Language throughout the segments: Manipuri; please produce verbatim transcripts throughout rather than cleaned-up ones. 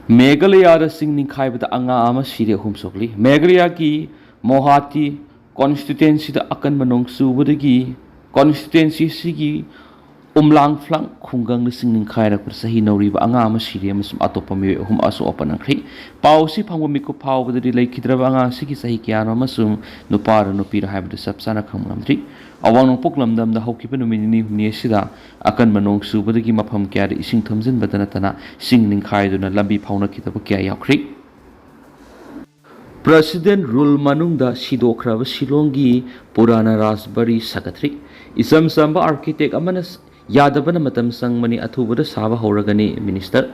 ꯃꯦꯘꯥꯂꯌꯥꯗ ꯆꯤꯡ ꯅꯤꯡꯈꯥꯏꯕꯗ ꯑꯉꯥꯡ ꯑꯃ ꯁꯤꯔꯦ, ꯑꯍꯨꯝ ꯁꯣꯛꯂꯤ꯫ ꯃꯦꯘꯥꯂꯌꯥꯒꯤ ꯃꯣꯍꯥꯇꯤ ꯀꯣꯟꯁꯇꯤꯇ꯭ꯋꯦꯟꯁꯤꯗ ꯑꯀꯟꯕ ꯅꯣꯡ ꯆꯨꯕꯗꯒꯤ ꯀꯣꯟꯁꯇꯤꯇ꯭ꯋꯦꯟꯁꯤ ꯑꯁꯤꯒꯤ ꯎꯝꯂꯥꯡ ꯐ꯭ꯂꯥꯡ ꯈꯨꯡꯒꯪꯗ ꯆꯤꯡ ꯅꯤꯡꯈꯥꯏꯔꯛꯄꯗ ꯆꯍꯤ ꯅꯧꯔꯤꯕ ꯑꯉꯥꯡ ꯑꯃ ꯁꯤꯔꯦ ꯑꯃꯁꯨꯡ ꯑꯇꯣꯞꯄ ꯃꯤꯑꯣꯏ ꯑꯍꯨꯝ ꯑꯁꯣꯛ ꯑꯄꯟ ꯅꯪꯈ꯭ꯔꯦ꯫ ꯄꯥꯎ ꯑꯁꯤ ꯐꯪꯕ ꯃꯤꯀꯨꯞ ꯐꯥꯎꯕꯗꯗꯤ ꯂꯩꯈꯤꯗ꯭ꯔꯕ ꯑꯉꯥꯡ ꯑꯁꯤꯒꯤ ꯆꯍꯤ ꯀꯌꯥꯅꯣ ꯑꯃꯁꯨꯡ ꯅꯨꯄꯥꯔ ꯅꯨꯄꯤꯔ ꯍꯥꯏꯕꯗꯨ ꯆꯞ ꯆꯥꯅ ꯈꯪꯕ ꯉꯝꯗ꯭ꯔꯤ꯫ ꯑꯋꯥꯡ ꯅꯣꯡꯄꯣꯛ ꯂꯝꯗꯝꯗ ꯍꯧꯈꯤꯕ ꯅꯨꯃꯤꯠ ꯅꯤꯅꯤ ꯍꯨꯝꯅꯤ ꯑꯁꯤꯗ ꯑꯀꯟꯕ ꯅꯣꯡ ꯆꯨꯕꯗꯒꯤ ꯃꯐꯝ ꯀꯌꯥꯗ ꯏꯁꯤꯡ ꯊꯨꯝꯖꯤꯟꯕꯗ ꯅꯠꯇꯅ ꯆꯤꯡ ꯅꯤꯡꯈꯥꯏꯗꯨꯅ ꯂꯝꯕꯤ ꯐꯥꯎꯅꯈꯤꯗꯕ ꯀꯌꯥ ꯌꯥꯎꯈ꯭ꯔꯤ꯫ ꯄ꯭ꯔꯁꯤꯗꯦꯟ ꯔꯨꯜ ꯃꯅꯨꯡꯗ ꯁꯤꯗꯣꯛꯈ꯭ꯔꯕ ꯁꯤꯂꯣꯡꯒꯤ ꯄꯨꯔꯥꯅ ꯔꯥꯖꯕꯔꯤ ꯁꯥꯒꯠꯈ꯭ꯔꯤ꯫ ꯏꯆꯝ ꯆꯝꯕ ꯑꯥꯔꯀꯤꯇꯦꯛ ꯑꯃꯅ ꯌꯥꯗꯕꯅ ꯃꯇꯝ ꯆꯪꯕꯅꯤ, ꯑꯊꯨꯕꯗ ꯁꯥꯕ ꯍꯧꯔꯒꯅꯤ, ꯃꯤꯅꯤꯁꯇꯔ꯫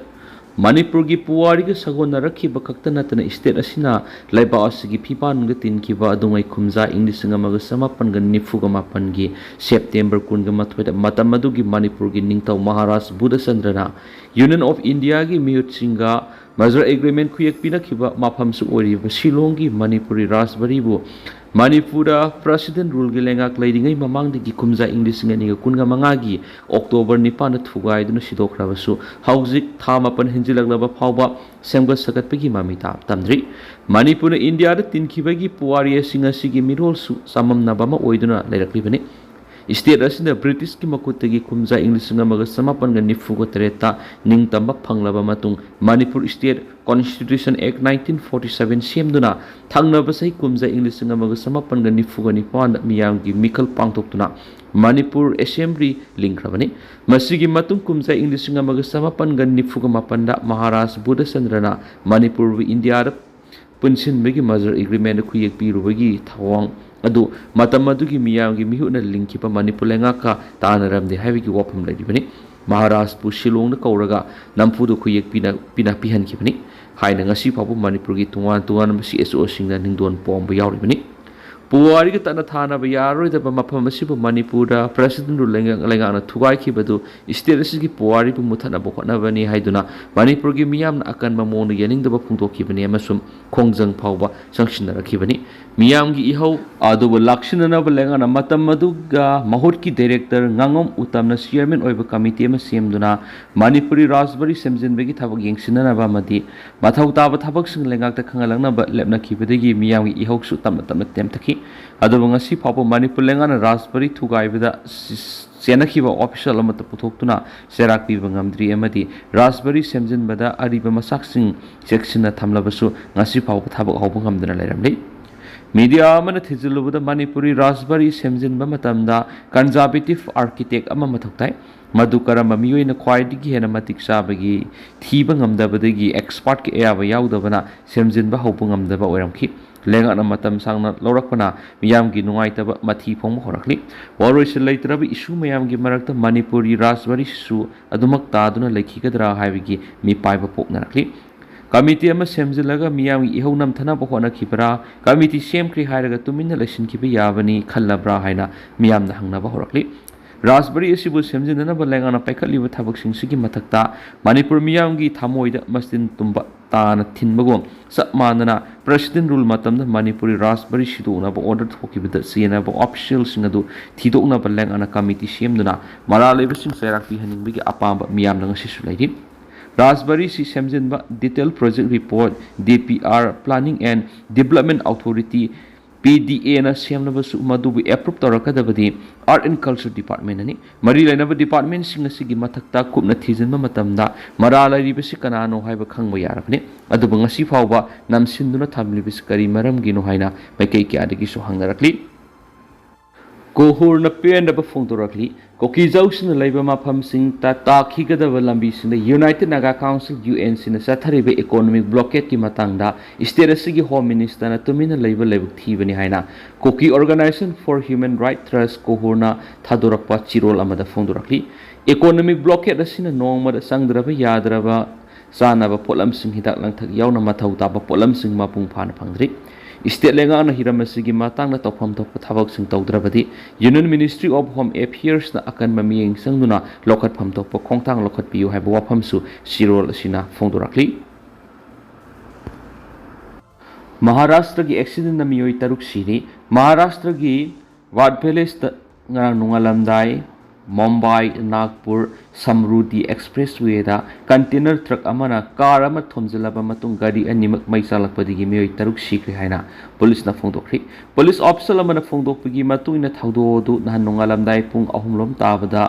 ꯃꯅꯤꯄꯨꯔꯒꯤ ꯄꯨꯋꯥꯔꯤꯒ ꯁꯥꯒꯣꯟꯅꯔꯛꯈꯤꯕ ꯈꯛꯇ ꯅꯠꯇꯅ ꯁ꯭ꯇꯦꯠ ꯑꯁꯤꯅ ꯂꯩꯕꯥꯛ ꯑꯁꯤꯒꯤ ꯐꯤꯕꯥꯛꯅꯨꯡꯗ ꯇꯤꯟꯈꯤꯕ ꯑꯗꯨꯉꯩ ꯈꯨꯝꯖꯥ ꯏꯪ ꯂꯤꯁꯤꯡ ꯑꯃꯒ ꯆꯃꯥꯄꯟꯒ ꯅꯤꯐꯨꯒ ꯃꯥꯄꯟꯒꯤ ꯁꯦꯞꯇꯦꯝꯕꯔ ꯀꯨꯟꯒ ꯃꯥꯊꯣꯏꯗ ꯃꯇꯝ ꯑꯗꯨꯒꯤ ꯃꯅꯤꯄꯨꯔꯒꯤ ꯅꯤꯡꯊꯧ Maharaj ꯕꯨꯙꯆꯟꯗ꯭ꯔꯅ Union of Indiaꯒꯤ ꯃꯤꯍꯨꯠꯁꯤꯡꯒ merger agreement ꯈꯨꯌꯦꯛ ꯄꯤꯅꯈꯤꯕ ꯃꯐꯝꯁꯨ ꯑꯣꯏꯔꯤꯕ ꯁꯤꯂꯣꯡꯒꯤ ꯃꯅꯤꯄꯨꯔꯤ ꯔꯥꯖꯕꯔꯤꯕꯨ ꯃꯅꯤꯄꯨꯔꯗ ꯄ꯭ꯔꯁꯤꯗꯦꯟ ꯔꯨꯜꯒꯤ ꯂꯩꯉꯥꯛ ꯂꯩꯔꯤꯉꯩ ꯃꯃꯥꯡꯗꯒꯤ ꯀꯨꯝꯖꯥ ꯏꯪ ꯂꯤꯁꯤꯡ ꯑꯅꯤꯒ ꯀꯨꯟꯒ ꯃꯉꯥꯒꯤ ꯑꯣꯛꯇꯣꯕꯔ ꯅꯤꯄꯥꯟꯗ ꯊꯨꯒꯥꯏꯗꯨꯅ ꯁꯤꯗꯣꯛꯈ꯭ꯔꯕꯁꯨ ꯍꯧꯖꯤꯛ ꯊꯥ ꯃꯥꯄꯟ ꯍꯦꯟꯖꯤꯜꯂꯛꯂꯕ ꯐꯥꯎꯕ ꯁꯦꯝꯒꯠ ꯁꯥꯒꯠꯄꯒꯤ ꯃꯃꯤ ꯇꯥ-, ꯇꯝꯗ꯭ꯔꯤ꯫ ꯃꯅꯤꯄꯨꯔꯅ ꯏꯟꯗꯤꯌꯥꯗ ꯇꯤꯟꯈꯤꯕꯒꯤ ꯄꯨꯋꯥꯔꯤ ꯑꯁꯤ ꯉꯁꯤꯒꯤ ꯃꯤꯔꯣꯜꯁꯨ ꯆꯃꯝꯅꯕ ꯑꯃ ꯑꯣꯏꯗꯨꯅ ꯂꯩꯔꯛꯂꯤꯕꯅꯤ꯫ ꯁ꯭ꯇꯦꯠ ꯑꯁꯤꯅ ꯕ꯭ꯔꯤꯇꯤꯁꯀꯤ ꯃꯈꯨꯠꯇꯒꯤ ꯀꯨꯝꯖꯥ ꯏꯪ ꯂꯤꯁꯤꯡ ꯑꯃꯒ ꯆꯃꯥꯄꯟꯒ ꯅꯤꯐꯨꯒ ꯇꯔꯦꯠꯇ ꯅꯤꯡꯇꯝꯕ ꯐꯪꯂꯕ ꯃꯇꯨꯡ ꯃꯅꯤꯄꯨꯔ ꯁ꯭ꯇꯦꯠ ꯀꯣꯟꯁꯇꯤꯇ꯭ꯌꯨꯁꯟ ꯑꯦꯛ ꯅꯥꯏꯟꯇꯤꯟ ꯐꯣꯔꯇꯤ ꯁꯚꯦꯟ ꯁꯦꯝꯗꯨꯅ ꯊꯪꯅꯕ ꯆꯍꯤ ꯀꯨꯝꯖꯥ ꯏꯪ ꯂꯤꯁꯤꯡ ꯑꯃꯒ ꯆꯃꯥꯄꯟꯒ ꯅꯤꯐꯨꯒ ꯅꯤꯄꯥꯟꯗ ꯃꯤꯌꯥꯝꯒꯤ ꯃꯤꯈꯜ ꯄꯥꯡꯊꯣꯛꯇꯨꯅ ꯃꯅꯤꯄꯨꯔ ꯑꯦꯁꯦꯝꯕ꯭ꯂꯤ ꯂꯤꯡꯈ꯭ꯔꯕꯅꯤ꯫ ꯃꯁꯤꯒꯤ ꯃꯇꯨꯡ ꯀꯨꯝꯖꯥ ꯏꯪ ꯂꯤꯁꯤꯡ ꯑꯃꯒ ꯆꯃꯥꯄꯟꯒ ꯅꯤꯐꯨꯒ ꯃꯥꯄꯟꯗ ꯃꯍꯥꯔꯥꯖ ꯕꯨꯙꯆꯟꯗ꯭ꯔꯅ ꯃꯅꯤꯄꯨꯔꯕꯨ ꯏꯟꯗꯤꯌꯥꯗ ꯄꯨꯟꯁꯤꯟꯕꯒꯤ merger agreement ꯈꯨꯌꯦꯛ ꯄꯤꯔꯨꯕꯒꯤ ꯊꯧꯑꯣꯡ ꯑꯗꯨ ꯃꯇꯝ ꯑꯗꯨꯒꯤ ꯃꯤꯌꯥꯝꯒꯤ ꯃꯤꯍꯨꯠꯅ ꯂꯤꯡꯈꯤꯕ ꯃꯅꯤꯄꯨꯔ ꯂꯩꯉꯥꯛꯀ ꯇꯥꯟꯅꯔꯝꯗꯦ ꯍꯥꯏꯕꯒꯤ ꯋꯥꯐꯝ ꯂꯩꯔꯤꯕꯅꯤ꯫ ꯃꯍꯥꯔꯥꯖꯄꯨ ꯁꯤꯂꯣꯡꯗ ꯀꯧꯔꯒ ꯅꯝꯐꯨꯗ ꯈꯨꯌꯦꯛ ꯄꯤꯅ-, ꯄꯤꯅ-, ꯄꯤꯍꯟꯈꯤꯕꯅꯤ ꯍꯥꯏꯅ ꯉꯁꯤ ꯐꯥꯎꯕ ꯃꯅꯤꯄꯨꯔꯒꯤ ꯇꯣꯉꯥꯟ ꯇꯣꯉꯥꯟꯕ ꯁꯤ ꯑꯦꯁ ꯑꯣꯁꯤꯡꯅ ꯅꯤꯡꯗꯣꯟ ꯄꯣꯝꯕ ꯌꯥꯎꯔꯤꯕꯅꯤ꯫ ꯄꯨꯋꯥꯔꯤꯒ ꯇꯠꯅ ꯊꯥꯅꯕ ꯌꯥꯔꯔꯣꯏꯗꯕ ꯃꯐꯝ ꯑꯁꯤꯕꯨ ꯃꯅꯤꯄꯨꯔꯗ President Rule ꯂꯩꯉꯥꯛ-, ꯂꯩꯉꯥꯛꯅ ꯊꯨꯒꯥꯏꯈꯤꯕꯗꯨ state ꯑꯁꯤꯒꯤ ꯄꯨꯋꯥꯔꯤꯕꯨ ꯃꯨꯠꯊꯠꯅꯕ ꯍꯣꯠꯅꯕꯅꯤ ꯍꯥꯏꯗꯨꯅ ꯃꯅꯤꯄꯨꯔꯒꯤ ꯃꯤꯌꯥꯝꯅ ꯑꯀꯟꯕ ꯃꯑꯣꯡꯗ ꯌꯥꯅꯤꯡꯗꯕ ꯐꯣꯡꯗꯣꯛꯈꯤꯕꯅꯤ ꯑꯃꯁꯨꯡ ꯈꯣꯡꯖꯪ ꯐꯥꯎꯕ ꯆꯪꯁꯤꯟꯅꯔꯛꯈꯤꯕꯅꯤ꯫ ꯃꯤꯌꯥꯝꯒꯤ ꯏꯍꯧ ꯑꯗꯨꯕꯨ ꯂꯥꯛꯁꯤꯟꯅꯅꯕ ꯂꯩꯉꯥꯛꯅ ꯃꯇꯝ ꯑꯗꯨꯒ ꯃꯍꯨꯠꯀꯤ Director ꯉꯥꯉꯣꯝ ꯎꯇꯝꯅ Chairman ꯑꯣꯏꯕ committee ꯑꯃ ꯁꯦꯝꯗꯨꯅ ꯃꯅꯤꯄꯨꯔꯤ ꯔꯥꯖꯕꯥꯔꯤ ꯁꯦꯝꯖꯤꯟꯕꯒꯤ ꯊꯕꯛ ꯌꯦꯡꯁꯤꯟꯅꯅꯕ ꯑꯃꯗꯤ ꯃꯊꯧ ꯇꯥꯕ ꯊꯕꯛꯁꯤꯡ ꯂꯩꯉꯥꯛꯇ ꯈꯪꯍꯜꯂꯛꯅꯕ ꯂꯦꯞꯅꯈꯤꯕꯗꯒꯤ ꯃꯤꯌꯥꯝꯒꯤ ꯏꯍꯧꯁꯨ ꯇꯞꯅ ꯇꯞꯅ ꯇꯦꯝꯊꯈꯤ꯫ ꯑꯗꯨꯕꯨ ꯉꯁꯤ ꯐꯥꯎꯕ ꯃꯅꯤꯄꯨꯔ ꯂꯩꯉꯥꯛꯅ ꯔꯥꯖꯕꯥꯔꯤ ꯊꯨꯒꯥꯏꯕꯗ ꯆꯦꯟꯅꯈꯤꯕ official ꯑꯃꯠꯇ ꯄꯨꯊꯣꯛꯇꯨꯅ ꯆꯩꯔꯥꯛ ꯄꯤꯕ ꯉꯝꯗ꯭ꯔꯤ ꯑꯃꯗꯤ ꯔꯥꯖꯕꯥꯔꯤ ꯁꯦꯝꯖꯤꯟꯕꯗ ꯑꯔꯤꯕ ꯃꯆꯥꯛꯁꯤꯡ ꯆꯦꯛꯁꯤꯟꯅ ꯊꯝꯂꯕꯁꯨ ꯉꯁꯤ ꯐꯥꯎꯕ ꯊꯕꯛ ꯍꯧꯕ ꯉꯝꯗꯅ ꯂꯩꯔꯝꯂꯤ꯫ Media ꯑꯃꯅ ꯊꯤꯖꯤꯜꯂꯨꯕꯗ ꯃꯅꯤꯄꯨꯔꯤ ꯔꯥꯖꯕꯥꯔꯤ ꯁꯦꯝꯖꯤꯟꯕ ꯃꯇꯝꯗ conservative architect ꯑꯃ ꯃꯊꯧ ꯇꯥꯏ꯫ ꯃꯗꯨ ꯀꯔꯝꯕ ꯃꯤꯑꯣꯏꯅ ꯈ꯭ꯋꯥꯏꯗꯒꯤ ꯍꯦꯟꯅ ꯃꯇꯤꯛ ꯆꯥꯕꯒꯤ ꯊꯤꯕ ꯉꯝꯗꯕꯗꯒꯤ expertꯀꯤ ꯑꯌꯥꯕ ꯌꯥꯎꯗꯕꯅ ꯁꯦꯝꯖꯤꯟꯕ ꯍꯧꯕ ꯉꯝꯗꯕ ꯑꯣꯏꯔꯝꯈꯤ꯫ ꯂꯩꯉꯥꯛꯅ ꯃꯇꯝ ꯁꯥꯡꯅ ꯂꯧꯔꯛꯄꯅ ꯃꯤꯌꯥꯝꯒꯤ ꯅꯨꯡꯉꯥꯏꯇꯕ ꯃꯊꯤ ꯐꯣꯡꯕ ꯍꯧꯔꯛꯂꯤ꯫ ꯋꯥꯔꯣꯏꯁꯤꯟ ꯂꯩꯇ꯭ꯔꯕ issue ꯃꯌꯥꯝꯒꯤ ꯃꯔꯛꯇ ꯃꯅꯤꯄꯨꯔꯤ ꯔꯥꯖꯕꯥꯔꯤꯁꯤꯁꯨ ꯑꯗꯨꯃꯛ ꯇꯥꯗꯨꯅ ꯂꯩꯈꯤꯒꯗ꯭ꯔꯥ ꯍꯥꯏꯕꯒꯤ ꯃꯤꯄꯥꯏꯕ ꯄꯣꯛꯅꯔꯛꯂꯤ꯫ Committee ꯑꯃ ꯁꯦꯝꯖꯤꯜꯂꯒ ꯃꯤꯌꯥꯝꯒꯤ ꯏꯍꯧ ꯅꯝꯊꯅꯕ ꯍꯣꯠꯅꯈꯤꯕ꯭ꯔꯥ? Committee ꯁꯦꯝꯈ꯭ꯔꯦ ꯍꯥꯏꯔꯒ ꯇꯨꯃꯤꯟꯅ ꯂꯩꯁꯤꯟꯈꯤꯕ ꯌꯥꯕꯅꯤ ꯈꯜꯂꯕ꯭ꯔꯥ ꯍꯥꯏꯅ ꯃꯤꯌꯥꯝꯅ ꯍꯪꯅꯕ ꯍꯧꯔꯛꯂꯤ꯫ ꯔꯥꯖꯕꯥꯔꯤ ꯑꯁꯤꯕꯨ ꯁꯦꯝꯖꯤꯟꯅꯅꯕ ꯂꯩꯉꯥꯛꯅ ꯄꯥꯏꯈꯠꯂꯤꯕ ꯊꯕꯛꯁꯤꯡꯁꯤꯒꯤ ꯃꯊꯛꯇ ꯃꯅꯤꯄꯨꯔ ꯃꯤꯌꯥꯝꯒꯤ ꯊꯃꯣꯏꯗ ꯃꯆꯤꯟ ꯇꯨꯝꯕ ꯇꯥꯅ ꯊꯤꯟꯕꯒꯨꯝ ꯆꯞ ꯃꯥꯟꯅꯅ President Rule ꯃꯇꯝꯗ ꯃꯅꯤꯄꯨꯔꯤ ꯔꯥꯖꯕꯥꯔꯤ ꯁꯤꯗꯣꯛꯅꯕ order ꯊꯣꯛꯈꯤꯕꯗ ꯆꯦꯟꯅꯕ officialꯁꯤꯡ ꯑꯗꯨ ꯊꯤꯗꯣꯛꯅꯕ ꯂꯩꯉꯥꯛꯅ committee ꯁꯦꯝꯗꯨꯅ ꯃꯔꯥꯜ ꯂꯩꯕꯁꯤꯡ ꯆꯩꯔꯥꯛ ꯄꯤꯍꯟꯅꯤꯡꯕꯒꯤ ꯑꯄꯥꯝꯕ ꯃꯤꯌꯥꯝꯅ ꯉꯁꯤꯁꯨ ꯂꯩꯔꯤ꯫ ꯔꯥꯖꯕꯥꯔꯤꯁꯤ ꯁꯦꯝꯖꯤꯟꯕ, detail project report, D P R, Planning and Development Authority, P D Aꯅ ꯁꯦꯝꯂꯕꯁꯨ ꯃꯗꯨꯕꯨ approve ꯇꯧꯔꯛꯀꯗꯕꯗꯤ Art and Culture Departmentꯅꯅꯤ꯫ ꯃꯔꯤ ꯂꯩꯅꯕ departmentꯁꯤꯡ ꯑꯁꯤꯒꯤ ꯃꯊꯛꯇ ꯀꯨꯞꯅ ꯊꯤꯖꯤꯟꯕ ꯃꯇꯝꯗ ꯃꯔꯥꯜ ꯂꯩꯔꯤꯕꯁꯤ ꯀꯅꯥꯅꯣ ꯍꯥꯏꯕ ꯈꯪꯕ ꯌꯥꯔꯕꯅꯤ꯫ ꯑꯗꯨꯕꯨ ꯉꯁꯤ ꯐꯥꯎꯕ ꯅꯝꯁꯤꯟꯗꯨꯅ ꯊꯝꯂꯤꯕꯁꯤ ꯀꯔꯤ ꯃꯔꯝꯒꯤꯅꯣ ꯍꯥꯏꯅ ꯃꯥꯏꯀꯩ ꯀꯌꯥꯗꯒꯤꯁꯨ ꯍꯪꯅꯔꯛꯂꯤ꯫ ꯀꯣꯍꯨꯔꯅ ꯄꯦꯟꯗꯕ ꯐꯣꯡꯗꯣꯔꯛꯂꯤ꯫ ꯀꯨꯀꯤꯖꯧꯁꯤꯡꯅ ꯂꯩꯕ ꯃꯐꯝꯁꯤꯡ ꯇ-, ꯇꯥꯈꯤꯒꯗꯕ ꯂꯝꯕꯤꯁꯤꯡꯗ United Naga Council, UNCꯅ ꯆꯠꯊꯔꯤꯕ economic blockadeꯀꯤ ꯃꯇꯥꯡꯗ state ꯑꯁꯤꯒꯤ Home Ministerꯅ ꯇꯨꯃꯤꯟꯅ ꯂꯩꯕ ꯂꯥꯏꯕꯛ ꯊꯤꯕꯅꯤ ꯍꯥꯏꯅ Kuki Organization for Human Rights Trust ꯀꯣꯍꯨꯔꯅ ꯊꯥꯗꯣꯔꯛꯄ ꯆꯤꯔꯣꯜ ꯑꯃꯗ ꯐꯣꯡꯗꯣꯔꯛꯂꯤ꯫ Economic blockade ꯑꯁꯤꯅ ꯅꯣꯡꯃꯗ ꯆꯪꯗ꯭ꯔꯕ ꯌꯥꯗ꯭ꯔꯕ ꯆꯥꯅꯕ ꯄꯣꯠꯂꯝꯁꯤꯡ, ꯍꯤꯗꯥꯛ ꯂꯥꯡꯊꯛ ꯌꯥꯎꯅ ꯃꯊꯧ ꯇꯥꯕ ꯄꯣꯠꯂꯝꯁꯤꯡ ꯃꯄꯨꯡ ꯐꯥꯅ ꯐꯪꯗ꯭ꯔꯤ꯫ ꯏꯁꯇꯦꯠ ꯂꯩꯉꯥꯛꯅ ꯍꯤꯔꯝ ꯑꯁꯤꯒꯤ ꯃꯇꯥꯡꯗ ꯇꯧꯐꯝ ꯊꯣꯛꯄ ꯊꯕꯛꯁꯤꯡ ꯇꯧꯗ꯭ꯔꯕꯗꯤ Union Ministry of Home Affairsꯅ ꯑꯀꯟꯕ ꯃꯤꯠꯌꯦꯡ ꯆꯪꯗꯨꯅ ꯂꯧꯈꯠꯐꯝ ꯊꯣꯛꯄ ꯈꯣꯡꯊꯥꯡ ꯂꯧꯈꯠꯄꯤꯌꯨ ꯍꯥꯏꯕ ꯋꯥꯐꯝꯁꯨ ꯁꯤꯔꯣꯜ ꯑꯁꯤꯅ ꯐꯣꯡꯗꯣꯔꯛꯂꯤ꯫ ꯃꯍꯥꯔꯥꯁꯇ꯭ꯔꯒꯤ ꯑꯦꯛꯁꯤꯗꯦꯟꯗ ꯃꯤꯑꯣꯏ ꯇꯔꯨꯛ ꯁꯤꯔꯤ꯫ ꯃꯍꯥꯔꯥꯁꯇ꯭ꯔꯒꯤ ꯋꯥꯔꯗ ꯚꯤꯂꯦꯖꯇ ꯉꯔꯥꯡ ꯅꯣꯡꯉꯥꯜꯂꯝꯗꯥꯏ ꯃꯨꯝꯕꯥꯏ ꯅꯥꯒꯄꯨꯔ ꯁꯝꯔꯨꯗꯤ ꯑꯦꯛꯁꯄ꯭ꯔꯦꯁ ꯋꯦꯗ ꯀꯟꯇꯦꯅꯔ ꯇ꯭ꯔꯛ ꯑꯃꯅ ꯀꯥꯔ ꯑꯃ ꯊꯣꯝꯖꯤꯜꯂꯕ ꯃꯇꯨꯡ ꯒꯥꯔꯤ ꯑꯅꯤꯃꯛ ꯃꯩ ꯆꯥꯛꯂꯛꯄꯗꯒꯤ ꯃꯤꯑꯣꯏ ꯇꯔꯨꯛ ꯁꯤꯈ꯭ꯔꯦ ꯍꯥꯏꯅ ꯄꯨꯂꯤꯁꯅ ꯐꯣꯡꯗꯣꯛꯈ꯭ꯔꯤ꯫ ꯄꯨꯂꯤꯁ ꯑꯣꯐꯤꯁꯦꯜ ꯑꯃꯅ ꯐꯣꯡꯗꯣꯛꯄꯒꯤ ꯃꯇꯨꯡ ꯏꯟꯅ ꯊꯧꯗꯣꯛ ꯑꯗꯨ ꯅꯍꯥꯟ ꯅꯣꯡꯉꯥꯜꯂꯝꯗꯥꯏ ꯄꯨꯡ ꯑꯍꯨꯝ ꯂꯣꯝ ꯇꯥꯕꯗ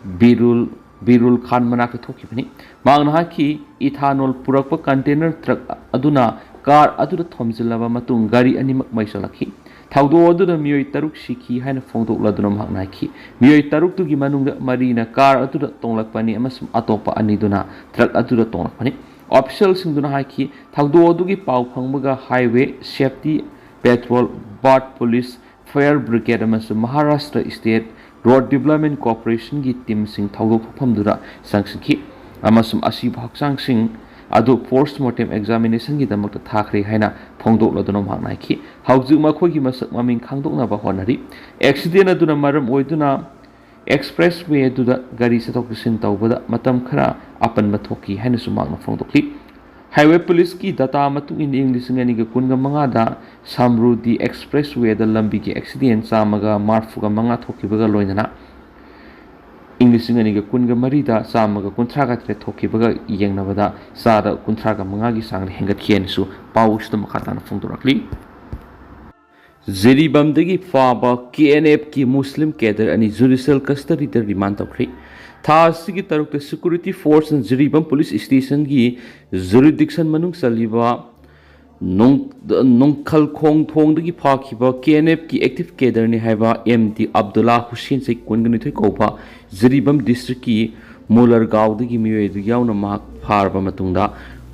ꯕꯤꯔꯨꯜ ꯕꯤꯔꯨꯜ ꯈꯥꯟ ꯃꯅꯥꯛꯇ ꯊꯣꯛꯈꯤꯕꯅꯤ꯫ ꯃꯍꯥꯛꯅ ꯍꯥꯏꯈꯤ, ꯏꯊꯥꯅꯣꯜ ꯄꯨꯔꯛꯄ ꯀꯟꯇꯦꯅꯔ ꯇ꯭ꯔꯛ ꯑꯗꯨꯅ ꯀꯥꯔ ꯑꯗꯨꯗ ꯊꯣꯝꯖꯤꯜꯂꯕ ꯃꯇꯨꯡ ꯒꯥꯔꯤ ꯑꯅꯤꯃꯛ ꯃꯩ ꯆꯥꯛꯂꯛꯈꯤ꯫ ꯊꯧꯗꯣꯛ ꯑꯗꯨꯗ ꯃꯤꯑꯣꯏ ꯇꯔꯨꯛ ꯁꯤꯈꯤ ꯍꯥꯏꯅ ꯐꯣꯡꯗꯣꯛꯂꯗꯨꯅ ꯃꯍꯥꯛꯅ ꯍꯥꯏꯈꯤ, ꯃꯤꯑꯣꯏ ꯇꯔꯨꯛꯇꯨꯒꯤ ꯃꯅꯨꯡꯗ ꯃꯔꯤꯅ ꯀꯥꯔ ꯑꯗꯨꯗ ꯇꯣꯡꯂꯛꯄꯅꯤ ꯑꯃꯁꯨꯡ ꯑꯇꯣꯞꯄ ꯑꯅꯤꯗꯨꯅ ꯇ꯭ꯔꯛ ꯑꯗꯨꯗ ꯇꯣꯡꯂꯛꯄꯅꯤ꯫ ꯑꯣꯐꯤꯁꯦꯜꯁꯤꯡꯗꯨꯅ ꯍꯥꯏꯈꯤ, ꯊꯧꯗꯣꯛ ꯑꯗꯨꯒꯤ ꯄꯥꯎ ꯐꯪꯕꯒ ꯍꯥꯏꯋꯦ ꯁꯦꯐꯇꯤ ꯄꯦꯇ꯭ꯔꯣꯜ, ꯕꯥꯔꯠ ꯄꯨꯂꯤꯁ, ꯐꯥꯌꯔ ꯕ꯭ꯔꯤꯒꯦꯗ ꯑꯃꯁꯨꯡ ꯃꯍꯥꯔꯥꯁꯇ꯭ꯔ ꯁ꯭ꯇꯦꯠ ꯔꯣꯗ ꯗꯤꯕꯂꯞꯃꯦꯟ ꯀꯣꯔꯄꯣꯔꯦꯁꯟꯒꯤ ꯇꯤꯝꯁꯤꯡ ꯊꯧꯗꯣꯛ ꯊꯣꯛꯐꯝꯗꯨꯗ ꯆꯪꯁꯤꯟꯈꯤ ꯑꯃꯁꯨꯡ ꯑꯁꯤꯕ ꯍꯛꯆꯥꯡꯁꯤꯡ ꯑꯗꯨ ꯄꯣꯁ꯭ꯠꯃꯣꯔꯇꯦꯝ ꯑꯦꯛꯖꯥꯃꯤꯅꯦꯁꯟꯒꯤꯗꯃꯛꯇ ꯊꯥꯈ꯭ꯔꯦ ꯍꯥꯏꯅ ꯐꯣꯡꯗꯣꯛꯂꯗꯨꯅ ꯃꯍꯥꯛꯅ ꯍꯥꯏꯈꯤ꯫ ꯍꯧꯖꯤꯛ ꯃꯈꯣꯏꯒꯤ ꯃꯁꯛ ꯃꯃꯤꯡ ꯈꯪꯗꯣꯛꯅꯕ ꯍꯣꯠꯅꯔꯤ꯫ ꯑꯦꯛꯁꯤꯗꯦꯟ ꯑꯗꯨꯅ ꯃꯔꯝ ꯑꯣꯏꯗꯨꯅ ꯑꯦꯛꯁꯄ꯭ꯔꯦꯁ ꯋꯦ ꯑꯗꯨꯗ ꯒꯥꯔꯤ ꯆꯠꯊꯣꯛ ꯆꯠꯁꯤꯟ ꯇꯧꯕꯗ ꯃꯇꯝ ꯈꯔ ꯑꯄꯟꯕ ꯊꯣꯛꯈꯤ ꯍꯥꯏꯅꯁꯨ ꯃꯍꯥꯛꯅ ꯐꯣꯡꯗꯣꯛꯈꯤ꯫ ꯍꯥꯏꯋꯦ ꯄꯨꯂꯤꯁꯀꯤ ꯗꯇꯥ ꯃꯇꯨꯡ ꯏꯟꯅ ꯏꯪ ꯂꯤꯁꯤꯡ ꯑꯅꯤꯒ ꯀꯨꯟꯒ ꯃꯉꯥꯗ ꯁꯥꯝꯔꯨꯗꯤ ꯑꯦꯛꯁꯄ꯭ꯔꯦꯁ ꯋꯦꯗ ꯂꯝꯕꯤꯒꯤ ꯑꯦꯛꯁꯤꯗꯦꯟ ꯆꯥꯝꯃꯒ ꯃꯔꯐꯨꯒ ꯃꯉꯥ ꯊꯣꯛꯈꯤꯕꯒ ꯂꯣꯏꯅꯅ ꯏꯪ ꯂꯤꯁꯤꯡ ꯑꯅꯤꯒ ꯀꯨꯟꯒ ꯃꯔꯤꯗ ꯆꯥꯝꯃꯒ ꯀꯨꯟꯊ꯭ꯔꯥꯒ ꯇꯔꯦꯠ ꯊꯣꯛꯈꯤꯕꯒ ꯌꯦꯡꯅꯕꯗ ꯆꯥꯗ ꯀꯨꯟꯊ꯭ꯔꯥꯒ ꯃꯉꯥꯒꯤ ꯆꯥꯡꯗ ꯍꯦꯟꯒꯠꯈꯤ ꯍꯥꯏꯅꯁꯨ ꯄꯥꯎ ꯑꯁꯤꯗ ꯃꯈꯥ ꯇꯥꯅ ꯐꯣꯡꯗꯣꯔꯛꯂꯤ꯫ ꯖꯤꯔꯤꯕꯥꯝꯗꯒꯤ ꯐꯥꯕ ꯀꯦ ꯑꯦꯟ ꯑꯦꯐꯀꯤ ꯃꯨꯁꯂꯤꯝ ꯀꯦꯗꯔ ꯑꯅꯤ ꯖꯨꯗꯤꯁꯤꯌꯦꯜ ꯀꯁꯇꯗꯤꯗ ꯔꯤꯃꯥꯟ ꯇꯧꯈ꯭ꯔꯤ꯫ ꯊꯥ ꯑꯁꯤꯒꯤ ꯇꯔꯨꯛꯇ ꯁꯦꯀ꯭ꯌꯨꯔꯤꯇꯤ ꯐꯣꯔꯁꯅ ꯖꯤꯔꯤꯕꯥꯝ ꯄꯨꯂꯤꯁ ꯁ꯭ꯇꯦꯁꯟꯒꯤ ꯖꯨꯔꯤꯗꯤꯛꯁꯟ ꯃꯅꯨꯡ ꯆꯜꯂꯤꯕ ꯅꯣꯡ-, ꯅꯣꯡꯈꯜ ꯈꯣꯡ ꯊꯣꯡꯗꯒꯤ ꯐꯥꯈꯤꯕ ꯀꯦ ꯑꯦꯟ ꯑꯦꯐꯀꯤ ꯑꯦꯛꯇꯤꯚ ꯀꯦꯗꯔꯅꯤ ꯍꯥꯏꯕ ꯑꯦꯝ ꯗꯤ ꯑꯕꯗꯨꯜꯂꯥ ꯍꯨꯁꯦꯟ, ꯆꯍꯤ ꯀꯨꯟꯒ ꯅꯤꯊꯣꯏ ꯀꯧꯕ, ꯖꯤꯔꯤꯕꯥꯝ ꯗꯤꯁꯇ꯭ꯔꯤꯛꯀꯤ ꯃꯨꯂꯔꯒꯥꯎꯗꯒꯤ ꯃꯤꯑꯣꯏ ꯑꯗꯨ ꯌꯥꯎꯅ ꯃꯍꯥꯛ ꯐꯥꯔꯕ ꯃꯇꯨꯡꯗ,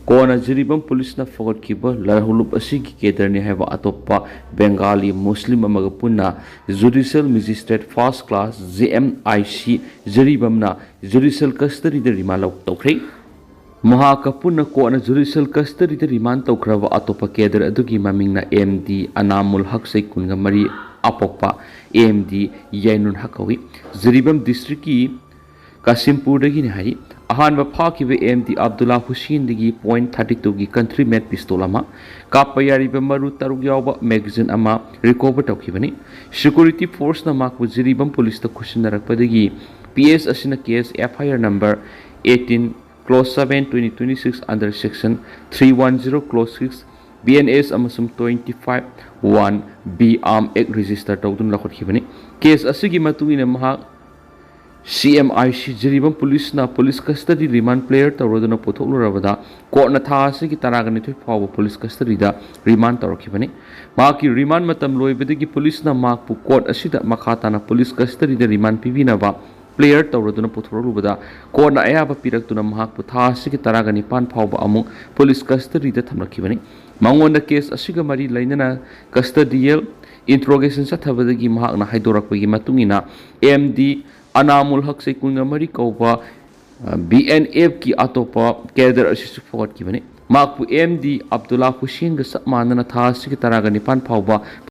ꯀꯣꯟꯅ ꯖꯤꯔꯤꯕꯥꯝ ꯄꯨꯂꯤꯁꯅ ꯐꯒꯠꯈꯤꯕ ꯂꯥꯜꯍꯧꯂꯨꯞ ꯑꯁꯤꯒꯤ ꯀꯦꯗꯔꯅꯤ ꯍꯥꯏꯕ ꯑꯇꯣꯞꯄ ꯕꯦꯡꯒꯥꯂꯤ ꯃꯨꯁꯂꯤꯝ ꯑꯃꯒ ꯄꯨꯟꯅ judicial magistrate first class, J M I C, ꯖꯤꯔꯤꯕꯥꯝꯅ ꯖꯨꯗꯤꯁꯤꯌꯦꯜ ꯀꯁꯇꯗꯤꯗ ꯔꯤꯃꯥꯟ ꯂꯧ-, ꯇꯧꯈ꯭ꯔꯦ꯫ ꯃꯍꯥꯛꯀ ꯄꯨꯟꯅ ꯀꯣꯔꯠꯅ ꯖꯨꯗꯤꯁꯤꯌꯦꯜ ꯀꯁꯇꯗꯤꯗ ꯔꯤꯃꯥꯟ ꯇꯧꯈ꯭ꯔꯕ ꯑꯇꯣꯞꯄ ꯀꯦꯗꯔ ꯑꯗꯨꯒꯤ ꯃꯃꯤꯡꯅ ꯑꯦꯝ ꯗꯤ ꯑꯅꯥꯃꯨꯜ ꯍꯛ, ꯆꯍꯤ ꯀꯨꯟꯒ ꯃꯔꯤ, ꯑꯄꯣꯛꯄ ꯑꯦꯝ ꯗꯤ ꯌꯥꯏꯅꯨꯟ ꯍꯛ ꯀꯧꯏ꯫ ꯖꯤꯔꯤꯕꯥꯝ ꯗꯤꯁꯇ꯭ꯔꯤꯛꯀꯤ ꯀꯥꯁꯤꯝꯄꯨꯔꯗꯒꯤꯅꯤ ꯍꯥꯏꯔꯤ꯫ ꯑꯍꯥꯟꯕ ꯐꯥꯈꯤꯕ M D Abdulla ꯍꯨꯁꯦꯟꯗꯒꯤ point thirty ꯇꯨꯒꯤ ꯀꯟꯇ꯭ꯔꯤ ꯃꯦꯠ ꯄꯤꯁꯇꯣꯜ ꯑꯃ, ꯀꯥꯞꯄ ꯌꯥꯔꯤꯕ ꯃꯔꯨ ꯇꯔꯨꯛ ꯌꯥꯎꯕ ꯃꯦꯒꯥꯖꯤꯟ ꯑꯃ ꯔꯤꯀꯣꯚꯔ ꯇꯧꯈꯤꯕꯅꯤ꯫ ꯁꯦꯀ꯭ꯌꯨꯔꯤꯇꯤ ꯐꯣꯔꯁꯅ ꯃꯍꯥꯛꯄꯨ ꯖꯤꯔꯤꯕꯥꯝ ꯄꯨꯂꯤꯁꯇ ꯈꯨꯠꯁꯤꯟꯅꯔꯛꯄꯗꯒꯤ ꯄꯤ ꯑꯦꯁ ꯑꯁꯤꯅ case F I R number eighteen, clause seven, twenty twenty-six under section three one zero, clause six, B N S ꯑꯃꯁꯨꯡ twenty five one B arm act register ꯇꯧꯗꯨꯅ ꯂꯧꯈꯠꯈꯤꯕꯅꯤ꯫ ꯀꯦꯁ ꯑꯁꯤꯒꯤ ꯃꯇꯨꯡ ꯏꯟꯅ ꯃꯍꯥꯛ ꯁꯤ ꯑꯦꯝ ꯑꯥꯏ ꯁꯤ ꯖꯤꯔꯤꯕꯥꯝ ꯄꯨꯂꯤꯁꯅ ꯄꯨꯂꯤꯁ ꯀꯁꯇꯗꯤ ꯔꯤꯃꯥꯟ ꯄ꯭ꯂꯦꯌꯔ ꯇꯧꯔꯗꯨꯅ ꯄꯨꯊꯣꯛꯂꯨꯔꯕꯗ ꯀꯣꯔꯠꯅ ꯊꯥ ꯑꯁꯤꯒꯤ ꯇꯔꯥꯒ ꯅꯤꯊꯣꯏ ꯐꯥꯎꯕ ꯄꯨꯂꯤꯁ ꯀꯁꯇꯗꯤꯗ ꯔꯤꯃꯥꯟ ꯇꯧꯔꯛꯈꯤꯕꯅꯤ꯫ ꯃꯍꯥꯛꯀꯤ ꯔꯤꯃꯥꯟ ꯃꯇꯝ ꯂꯣꯏꯕꯗꯒꯤ ꯄꯨꯂꯤꯁꯅ ꯃꯍꯥꯛꯄꯨ ꯀꯣꯔꯠ ꯑꯁꯤꯗ ꯃꯈꯥ ꯇꯥꯅ ꯄꯨꯂꯤꯁ ꯀꯁꯇꯗꯤꯗ ꯔꯤꯃꯥꯟ ꯄꯤꯕꯤꯅꯕ ꯄ꯭ꯂꯦꯌꯔ ꯇꯧꯔꯗꯨꯅ ꯄꯨꯊꯣꯔꯛꯂꯨꯕꯗ ꯀꯣꯔꯠꯅ ꯑꯌꯥꯕ ꯄꯤꯔꯛꯇꯨꯅ ꯃꯍꯥꯛꯄꯨ ꯊꯥ ꯑꯁꯤꯒꯤ ꯇꯔꯥꯒ ꯅꯤꯄꯥꯟ ꯐꯥꯎꯕ ꯑꯃꯨꯛ ꯄꯨꯂꯤꯁ ꯀꯁꯇꯗꯤꯗ ꯊꯝꯂꯛꯈꯤꯕꯅꯤ꯫ ꯃꯉꯣꯟꯗ ꯀꯦꯁ ꯑꯁꯤꯒ ꯃꯔꯤ ꯂꯩꯅꯅ ꯀꯁꯇꯗꯤꯌꯦꯜ ꯏꯟꯇ꯭ꯔꯣꯒꯦꯁꯟ ꯆꯠꯊꯕꯗꯒꯤ ꯃꯍꯥꯛꯅ ꯍꯥꯏꯗꯣꯔꯛꯄꯒꯤ ꯃꯇꯨꯡ ꯏꯟꯅ ꯑꯦꯝ ꯗꯤ ꯑꯅꯥꯃꯨꯜ ꯍꯛ, ꯆꯍꯤ ꯀꯨꯟꯒ ꯃꯔꯤ ꯀꯧꯕ ꯕꯤ ꯑꯦꯟ ꯑꯦꯐꯀꯤ ꯑꯇꯣꯞꯄ ꯀꯦꯗꯔ ꯑꯁꯤꯁꯨ ꯐꯒꯠꯈꯤꯕꯅꯤ꯫ ꯃꯍꯥꯛꯄꯨ ꯑꯦꯝ ꯗꯤ ꯑꯕꯗꯨꯜꯂꯥ ꯍꯨꯁꯦꯟꯒ ꯆꯞ ꯃꯥꯟꯅꯅ ꯊꯥ ꯑꯁꯤꯒꯤ ꯇꯔꯥꯒ ꯅꯤꯄꯥꯟ ꯐꯥꯎꯕ